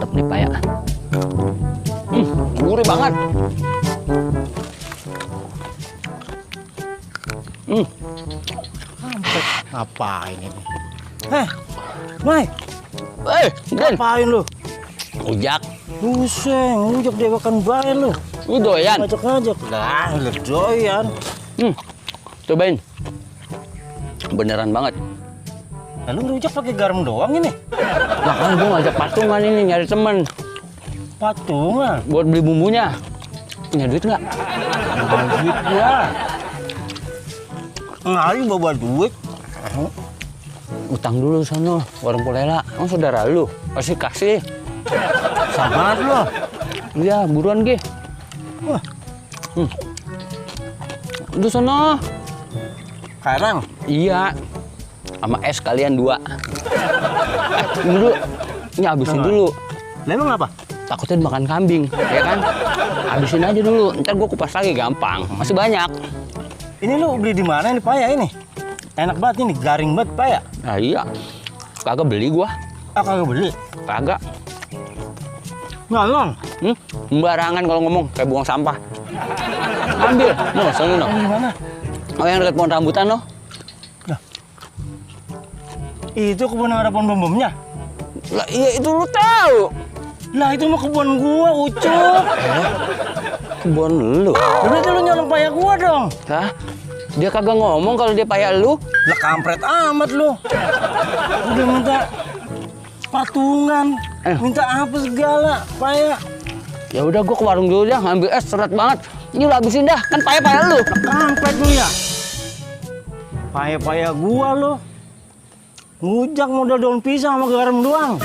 Mantap nih paya. Gurih banget. Ngapain ini? Mai, Den, ngapain lu? ujak. Pusing, ujak dewakan bae lu. Lu doyan? Ngajak-ngajak. Lah, lu doyan. Cobain. Beneran banget. Lalu rujak pakai garam doang ini? Nah kan gue ngajak patungan ini nyari temen Patungan. buat beli bumbunya. Punya duit nggak? Duit gua. Ngali bawa duit. Utang dulu sono, warung Polela. Emang saudara lu? Pasti kasih. Sangat lu. Iya, buruan ge. Wah, Itu sono. sekarang Iya. Sama es kalian 2. Dulu. Ini habisin dulu. lah emang apa? Takutnya makan kambing, ya kan? Habisin aja dulu. Ntar gue kupas lagi gampang. Masih banyak. Ini lu beli di mana ini paya ini? Enak banget ini, garing banget paya. Nah iya. Kagak beli gua. Ah, kagak beli. Kagak. Nyolong. Sembarangan kalau ngomong kayak buang sampah. Ambil. No, sono no. Gimana? Oh yang dekat pohon rambutan no. Itu kebun yang ada pohon bom-bomnya. Lah iya itu lu tahu. Lah itu mah kebun gua, Ucup. Kebun lu. Berarti lu nyolong paya gua dong. Hah? Dia kagak ngomong kalau dia paya lu. Lah kampret amat lu. Udah minta patungan, minta apa segala, paya. Ya udah gua ke warung dulu dah ngambil es seret banget. Ini lu habisin dah, kan paya lu. Kampret lu ya. Paya-paya gua lu. Ngujak modal daun pisang sama garam doang.